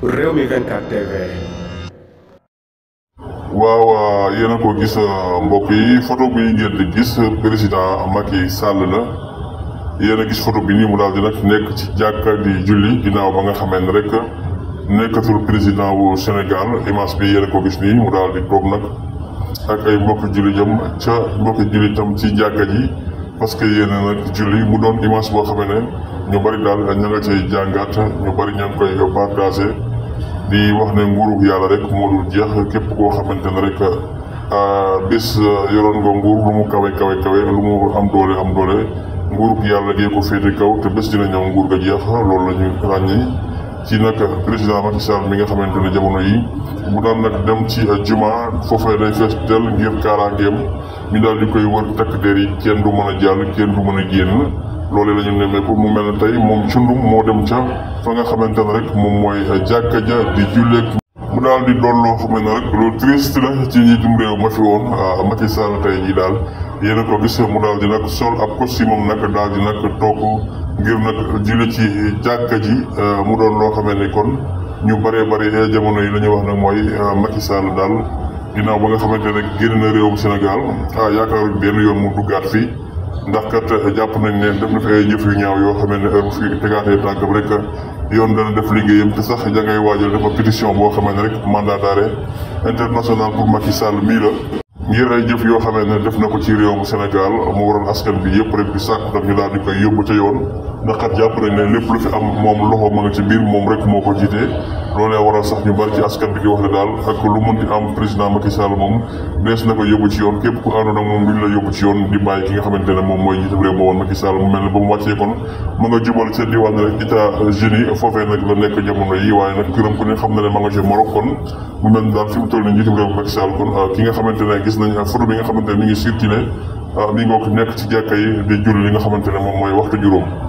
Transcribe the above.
Rewmi 24 TV. waaw yéen a ko gis mbokk yi photo bi ngeen di gis président Macky Sall la yéen a gis photo bi nii mu daal di nag nekk ci jàkka di julli ginnaaw ba nga xamee ne rek nekkatul président wu Sénégal image bi yéen a ko gis nii mu daal di toog nag ak ay mbokki jullitam ci jàkka ji parce que yéen a nag julli mu doon image boo xamee ne ñu bari daal ña nga cay jàngat ñu bari ña ngi koy partagé. di wax ne nguurug yàlla rek moo dul jeex képp koo xamante ne rek bés yoroon nga nguur lu mu kawe lu mu am doole nguurug yàlla gee ko féete kaw te bés dina ñëw nguur ga jeex loolu la ñu ràññee ci nag président Macky Sall mi nga xamante ne jamono yi bu daan nag dem ci juma foofee day fees del ngir kaaraangeem ñu daal di koy wër takk der yi kenn du mën a jàll kenn du mën a génn loolee la ñu nemmeeku mu mel ne tey moom cundum moo dem ca fa nga xamante ne rek moom mooy jàkka ja di julleek mu daal di doon loo xam ne rek lu triste la ci njiitum réew ma fi woon Macky Sall tey jii daal yéen a ko gis mu daal di nag sol ab costume am nag daal di nag toog ngir nag julli ci jàkka ji mu doon loo xamee ni kon ñu bëree jamono yi la ñuy wax nag mooy Macky Sall daal ginnaaw ba nga xamante ne génn na réewum Sénégal yaakaaruñ benn yoon mu duggaat fii ndax kat jàpp nañ ne def na fi ay jëf yu ñaaw yoo xamee ne heure bu fi tegaatee tànkam rek yoon dana def liggéeyam te sax ja ngay waajal dafa pétition boo xamee ne rek mandat d'arrêt international pour Macky Sall mii la ngir ay jëf yoo xamee ne def na ko ci réewum Sénégal mu waroon askan bi yëpp rek di sàkk tam ñu daal di koy yóbbu ca yoon ndax kat jàpp nañ ne lépp lu fi am moom loxo ma nga ci biir moom rek moo ko jiitee loolee waral sax ñu bari ci askan bi di wax ne daal ak lu mënti am président Macky Sall moom dees na ko yóbbu ci yoon képp ku àndoon ak moom duñ la yóbbu ci yoon di bàyyi ki nga xamante ne moom mooy jiitam réew moo woon Macky Sall mu mel ne ba mu wàccee kon ma nga jubal ca diwaan rek États-Unis foofee nag la nekk jamono yi waaye nag këram ku ne xam na ne ma nga ci Maroc kon mu mel daal fi mu toll nii jiitam réew Macky Sall kon ki nga xamante ne gis nañ photo bi nga xamante ne mi ngi circulé mi ngi nekk ci jàkka yi di julli li nga xamante ne moom mooy waxtu juróom